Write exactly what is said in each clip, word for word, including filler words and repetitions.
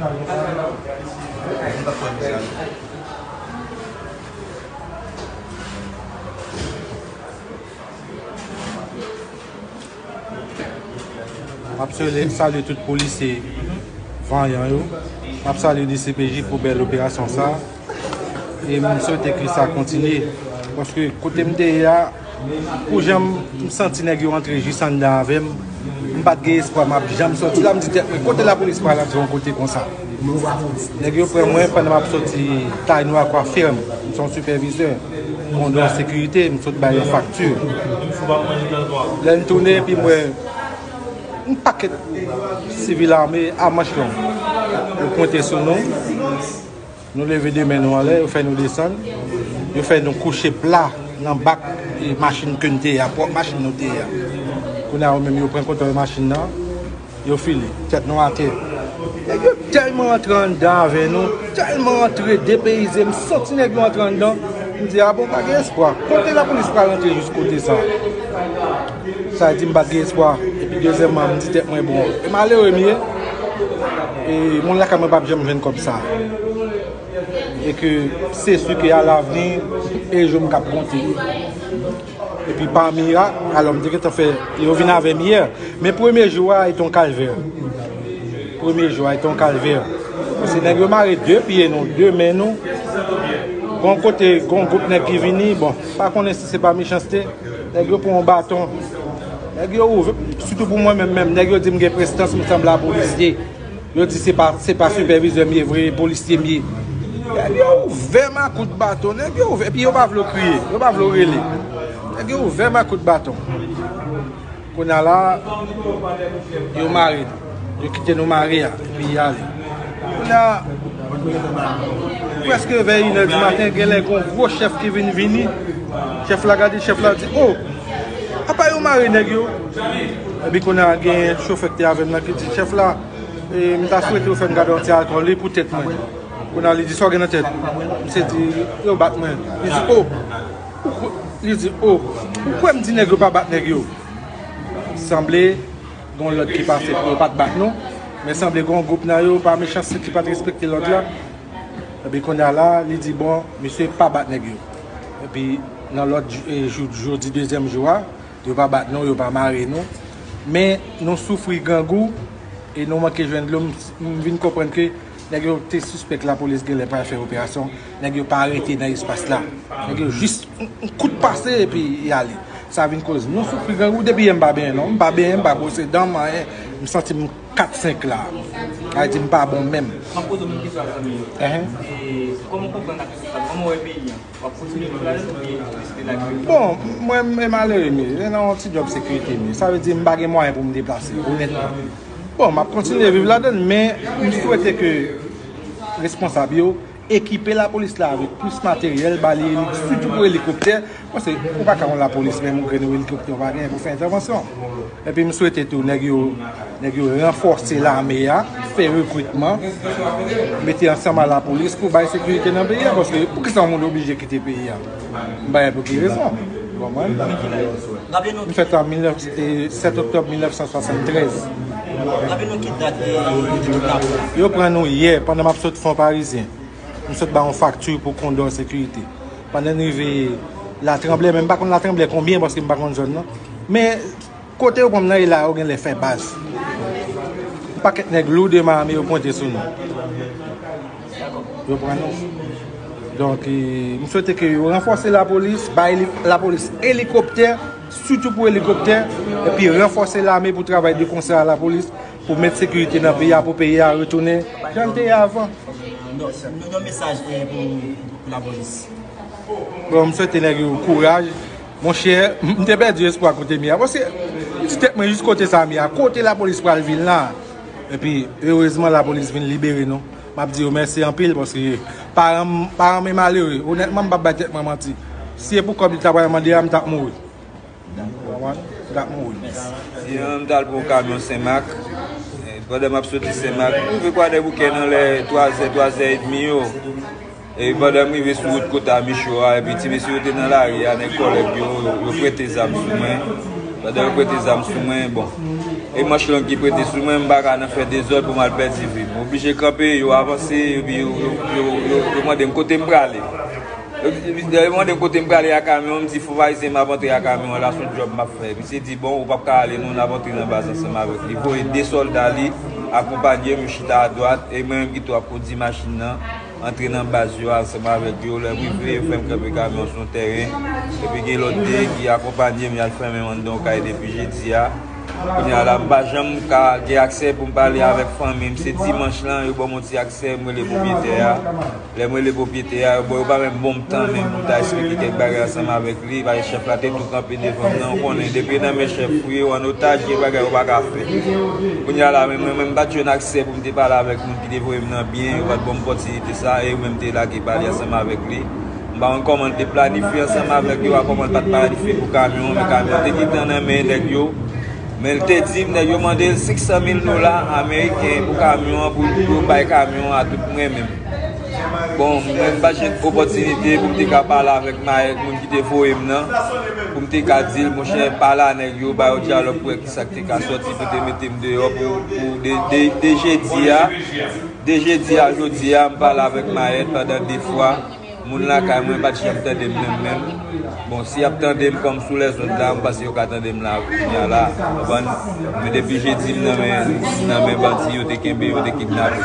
M ap salye, salye tout polisye vanyan yo. M ap salye D C P J pou bèl operasyon sa. E m swete ke sa kontinye. Paske kote m te ye a, pou jan m santi nèg yo antre jis anndan avè m, m pa t gen espwa m ap janm sòti la. M di tèt mwen, kote lapolis pral antre yon kote konsa? Nèg yo pran mwen pandan m ap soti Taille Noire Coiffure. M se yon sipèvizè. Kondò sekirite, m sot bay yon fakti. Lè n tounen, epi m wè yon pakèt sivil ame a manch long. Yo pwente sou nou. Nou leve de men nou anlè, yo fè nou desann. Yo fè nou kouche pla nan bak e machin ke n te ye a, pwòp machin nou te ye a. Kounye a, yo menm, yo pran kontwòl machin nan. Yo file, tèt nou atè. Nèg yo tèlman antre anndan avè nou, tèlman antre depeyize, m santi nèg yo antre anndan. M di, a bon, pa gen espwa. Kote lapolis pral antre jis kote sa? Sa di m pa t gen espwa. Epi dezyèmman, m di tèt mwen, bon, e malere m ye. E moun lakay mwen p ap janm jwenn kòb sa. E ke se si ke alavni, e jou m k ap konte. Epi pa mirak, alò m te gentan fè, yo vin avè m yè. Men premye jou a, e te yon kalvè. Premye jou a, e te yon kalvè. Paske nèg yo mare de pye nou, de men nou. Gon kote, gon gwoup nèg ki vini, bon, pa konnen si se pa mechanste. Nèg yo pran yon baton. Nèg yo ouvè, sitou pou mwen menm, menm, nèg yo di m gen prestans, m sanble a polisye. Yo di se pa, se pa sipèvizè m ye vre, polisye m ye. Nèg yo ouvè makout baton, nèg yo ouvè, epi yo pa vle w kriye, yo pa vle w rele. Nèg yo ouvè makout baton. Kounye a la, yo mare nou. Yo kite nou mare a, epi y ale. Kounye a, prèske vè inè di maten, genlè gon gwo chèf ki vin vini. Chèf la gade, chèf la di, o, apa yo mare nèg yo? Epi kounye a, gen chofè ki te avè m nan ki di, chèf la, e, m ta swete yo fè m gade yon ti alkòl, wi, pou tèt mwen. Kounye a, li di, sa w gen nan tèt? Misye di, yo bat mwen. Li di, o, ou kwè, li di, o, ou kwè m di nèg yo pa bat nèg yo? Sanble gen yon lòd ki pase pou yo pa t bat nou, men sanble gen yon gwoup nan yo, pa mechanste, ki pa t respekte lòd la. Epi kounye a la, li di, bon, misye pa bat nèg yo. Epi nan lòt jou, e, jou, jodi dezyèm jou a, yo pa bat nou, yo pa mare nou. Men nou soufri grangou e nou manke jwenn dlo. M, m vin konprann ke nèg yo te sispèk lapolis genlè pral fè operasyon. Nèg yo pa rete nan espas la. Nèg yo jis yon, yon kout pase epi y ale. Sa vin koz nou soufri grangou. Depi yè m pa benyen non. M pa benyen, m pa bwose dan m, anyen. M santi m kat senk la. Sa vle di m pa bon menm. M ap poze w menm kesyon ak zanmi yo. Enhen. E kòman w konprann ak responsab? Kòman w wè peyi a? W ap kontinye viv ladan l oubyen w deside lage l? Bon, mwen, m malere m ye. Se nan yon ti djòb sekirite m ye. Sa vle di m pa gen mwayen pou m deplase, onètman. Bon, m ap kontinye viv ladan l, men m swete ke responsab yo ekipe lapolis la avèk plis materyèl, ba li eli-, sitou pou elikoptè, paske ou pa ka yon lapolis, menm yon grenn elikoptè ou pa genyen pou fè entèvansyon. Epi m swete tou, nèg yo, nèg yo ranfòse lame a, fè rekritman, mete ansanm a lapolis pou bay sekirite nan peyi a, paske poukisa yon moun oblije kite peyi a? M pa wè pou ki rezon. Ou konprann? M fèt an mil nèf, e, sèt oktòb mil nèf san swasanntrèz. Raple nou ki dat, e, yo te kidnape w? Yo pran nou yè, pandan m ap sot Fon Parizyen. M sot ba yon fakti pou kondò sekirite. Pandan n rive Latranblè, men m pa konn Latranblè konbyen, paske m pa konn zòn nan. Men kote yo pran m nan, e la yo genlè fè baz. Yon pakèt nèg lourdman ame yo pwente sou nou. Yo pran nou. Donk, e, m swete ke yo ranfòse lapolis, bay li, lapolis elikoptè, sitou pou elikoptè, epi ranfòse lame pou travay de konsè a lapolis, pou met sekirite nan peyi a, pou peyi a retounen jan l te ye avan. Non, non, non, mesaj, e, pou, pou lapolis. Bon, m swete nèg yo kouraj. Monchè, m te pèdi espwa kote m ye a. Paske m di tèt mwen jis kote sa m ye a. Kote lapolis pral vin la? Epi, erezman, lapolis vin libere nou. M ap di yo mèsi anpil paske paran m, paran m e malere. Onètman, m p ap bay tèt mwen manti. Si e pou kòb li ta pral mande a, m t ap mouri. Ou konprann? M t ap mouri. Di an, m t al pran yon kamyon Senmak. E, pandan m ap soti Senmak, m rive Kwadèboukè nan lè twa zè, twa zè edmi yo. E pandan m rive sou wout Kota Micho a, epi ti mesye yo te nan lari a, nèg kòlèg yo, yo, yo prete zam sou mwen. Pandan yo prete zam sou mwen, bon, E manch long ki prete sou mwen, m pa ka nan fè dezòd pou m al pèdi vi m. M oblije kanpe, yo avanse, epi yo, yo, yo, yo, yo mande m kote m prale. Yo, yo mande m kote m prale a kamyon, m di fò Ayisyen m ap antre a kamyon an, la se yon djòb m ap fè. Misye di, bon, ou p ap ka ale non, n ap antre nan baz ansanm avèk li. Voye de sòlda li, akonpanye m, yo chita adwat, e mwen menm ki tou ap kondi machin nan, antre nan baz yo ansanm avèk yo. Lè m rive, yo fè m kanpe kamyon sou yon tèren. Epi gen lòt de ki akonpanye m, y al fèmen m anndan yon kay depi jedi a. Kounye a la, m pa janm ka gen aksè pou m pale avèk fanmi m. Se dimanch lan, yo ban m yon ti aksè, m rele pwopriyetè a. Lè m rele pwopriyetè a, yo, bon, yo pa menm ban m tan menm pou m ta eksplike kèk bagay ansanm avèk li, paske chèf la te tou kanpe devan m nan, ou konnen, depi nan men chèf ou ye, ou an otaj, gen bagay ou pa ka fè. Kounye a la, men mwen menm, m pa t jwenn aksè pou m te pale avèk moun ki te voye m nan byen, yo pa t ban m opòtinite sa, e yo menm te lage pale ansanm avèk li. M pa konn kòman l te planifye ansanm avèk yo, a kòman l pa t planifye pou kamyon an, men kamyon an te gentan nan men nèg yo. Men l te di m, nèg yo mande l senk san mil dola ameriken pou kamyon an, pou, pou yo bay kamyon an a tout mwen menm. Bon, mwen m pa t jwenn opòtinite pou m te ka pale avèk mayèt moun ki te voye m nan, pou m te ka di l, monchè, pale a nèg yo, ba yo dyalòg pou wè kisa k te ka sòti pou te mete m deyò pou, pou de, de, de jedi a, de jedi a jodi a, m pale avèk mayèt pandan de fwa. Moun lakay mwen pa t janm tande m menm menm. Bon, si y ap tande m kòm sou lèzond la, m panse yo ka tande m la kounye a la. Konprann? Men depi jedi m nan men, nan men bandi, yo te kenbe, yo te kidnape.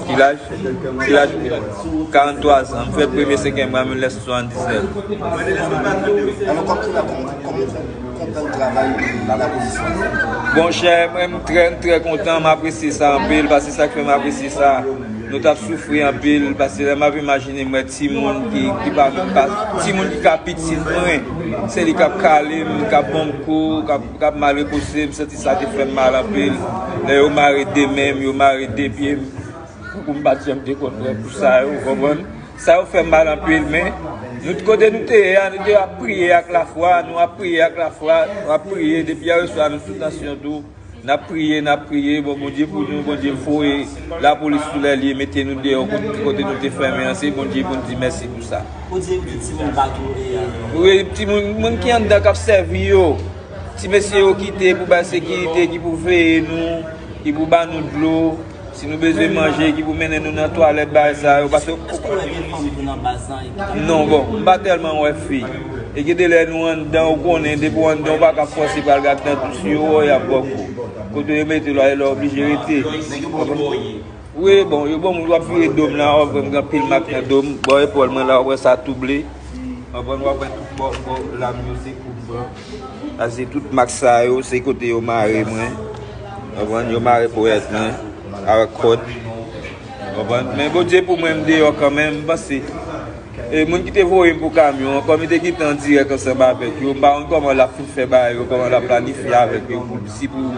Ki laj? Ki laj? Karant twa zan. M fèt premye senkyèm mwa mil nèf san swasanndizèt. Alò, kòm ki la, kòman, kòman w konprann travay la, lapolis la? Bon, chè, mwen, m trè, m trè kontan, m apresye sa anpil, paske sa k fè m apresye sa, nou t ap soufri anpil, paske lè m ap imajine, m wè timoun ki, ki pa menm pa, timoun ki ka pitit mwen, se li k ap kale m, k ap ban m kou, k ap, k ap malrepose m, santi sa te fè m mal anpil. Lè yo mare de men m, yo mare de pye m, tankou m pa t janm te konn wè pou sa yo, w konprann? Sa yo fè m mal anpil, men nou, kote nou te ye a, nou te ap priye ak lafwa, nou ap priye ak lafwa, nou ap priye, depi yèreswa nou sou tansyon tou, n ap priye, n ap priye, bon, Bondye pou nou, Bondye voye lapolis sou lè l ye, mete nou deyò kote, kote nou te fèmen an, se Bondye pou n di mèsi pou sa. Ou di, ou di timoun pa tou e a. Wi, timoun, moun ki anndan k ap sèvi yo, ti mesye yo kite pou bay sekirite, ki pou veye nou, ki pou ba nou dlo, si nou bezwen manje, ki pou mennen nou nan twalèt, bagay sa yo, paske... Èske w wè gen fanm tou nan baz lan e ki t ap... Non, bon, m pa tèlman wè fi. E gen de lè nou anndan, ou konnen, depi w anndan, ou pa ka fòse pral gad nan dous yo, y ap ba w kou. Kote yo mete w la, e la w oblije rete. Nèg yo ba w dlo w ye. Wi, bon, yo ban m, w ap vire do m la, w ap wè m gen anpil mak nan do m, bò epòl mwen la, w ap wè sa tou ble. W ap wè, w ap wè tout bò, bò lam yo se kou blan. Sa se tout mak sa yo, se kote yo mare mwen. W ap wè, yo mare ponyèt mwen avèk kòd. W ap wè, men Bondye pou mwen, m deyò kanmenm, m panse. E moun ki te voye m pou kamyon an, kòm li te gentan an dirèk ansanm avèk yo, m pa konn kòman l ap fin fè bagay yo, kòman l ap planifye avèk yo, pou, si pou,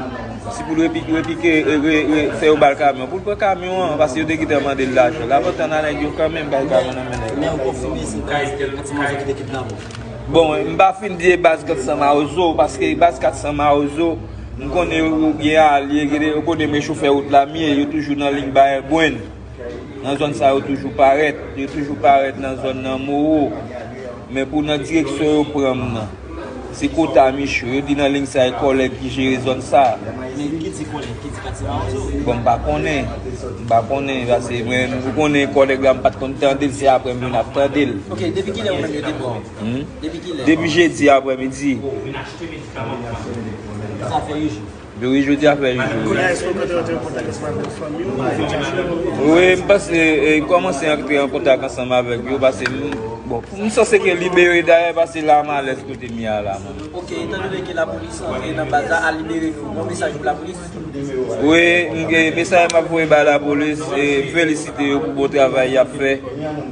si pou l repi-, repike, e, re-, re-, fè yo ba l kamyon, pou l pran kamyon an, paske yo te gentan mande l lajan. L ap antann a nèg yo kanmenm, bay kamyon nan men nèg yo. Men ou konfime se baz Kat San Mawozo ki te kidnape w? Bon, m pa fin di e baz Kat San Mawozo, paske e baz Kat San Mawozo, m konnen yo gen alye, gen de, yo konnen men chofè wout la m ye, yo toujou nan liy Bayen Bwenn. Nan zòn sa yo toujou parèt, yo toujou parèt nan zòn nan Moro. Men pou nan direksyon yo pran m nan, se Kota Micho, yo di nan liy sa e kòlèg ki jere zòn sa. Men ki di kòlèg, ki di katye Mawozo? Bon, m pa konnen, m pa konnen, paske mwen, ou konnen kòlèg la, m pa t konn tande l, se apre m vin ap tande l. Ok, depi kilè ou menm yo te pran w? Hmm? Depi kilè? Depi jedi aprèmidi. Sa fè uit jou. Wi, jodi a fè uit jou, wi. Kounye a, èske w konte rantre an kontak ansanm avèk fanmi w, ou konn chache yo? Wi, m panse, e, kòmanse antre an kontak ansanm avèk yo, paske m, bon, m sanse ke libere dayè, paske la m alèz kote m ye a la, mwen. Ok, etan done ke lapolis antre nan baz la, al libere nou, yon mesaj pou lapolis? Wi, m gen mesaj m ap voye bay lapolis, e, felisite yo pou bon travay y ap fè,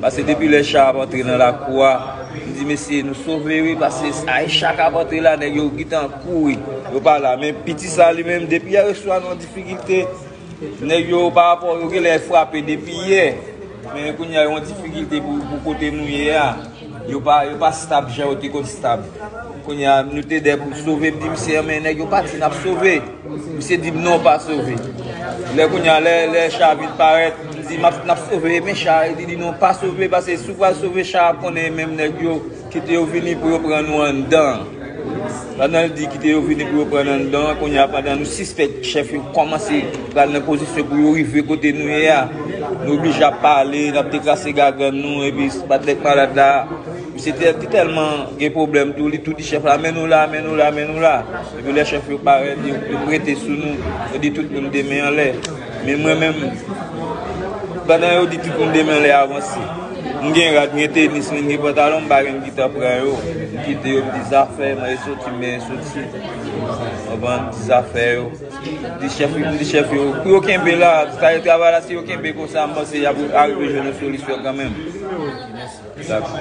paske depi lè cha ap antre nan lakou a, m di, mesye, nou sove, wi, paske Aisha k ap antre la, nèg yo gentan kouri. Yo pa la. Men piti sa li menm, depi yèreswa, nou an difikilte. Nèg yo, pa rapò, yo genlè frape depi yè. Men kounye a, yo an difikilte pou, pou kote nou ye a. Yo pa, yo pa stab jan yo te konn stab. Kounye a, nou te dè pou sove, m di misye, men nèg yo pati, n ap sove. Misye di m non, pa sove. Lè kounye a, lè, lè cha vin parèt, m di, m ap, n ap sove, men cha, li di non, pa sove, paske si w pral sove cha, konnen menm nèg yo, kite yo vini pou yo pran nou anndan. Pandan l di kite yo vini pou yo pran n anndan an, kounye a, pandan nou sispèk chèf yo kòmanse pral nan pozisyon pou yo rive kote nou ye a, nou oblije ap pale, n ap deklase gagann nou, epi patnè k malad la, misye te, te tèlman gen pwoblèm tou, li tou di chèf la, "Men nou la, men nou la, men nou la." Epi lè chèf yo parèt, yo, yo prete sou nou, yo di tout moun de men anlè. Men mwen menm, pandan yo di tout moun de men anlè avanse, m gen rad, m gen tenis, m gen pantalon, m pa gen m gentan pran yo. M kite yo, m di zafè, m ale soti, m benyen soti. Konprann? M di zafè yo. M di chèf, m di chèf yo, pou yo kenbe la, sa yo travay la, si yo kenbe konsa, m panse y ap arive jwenn yon solisyon kanmenm. Dakò.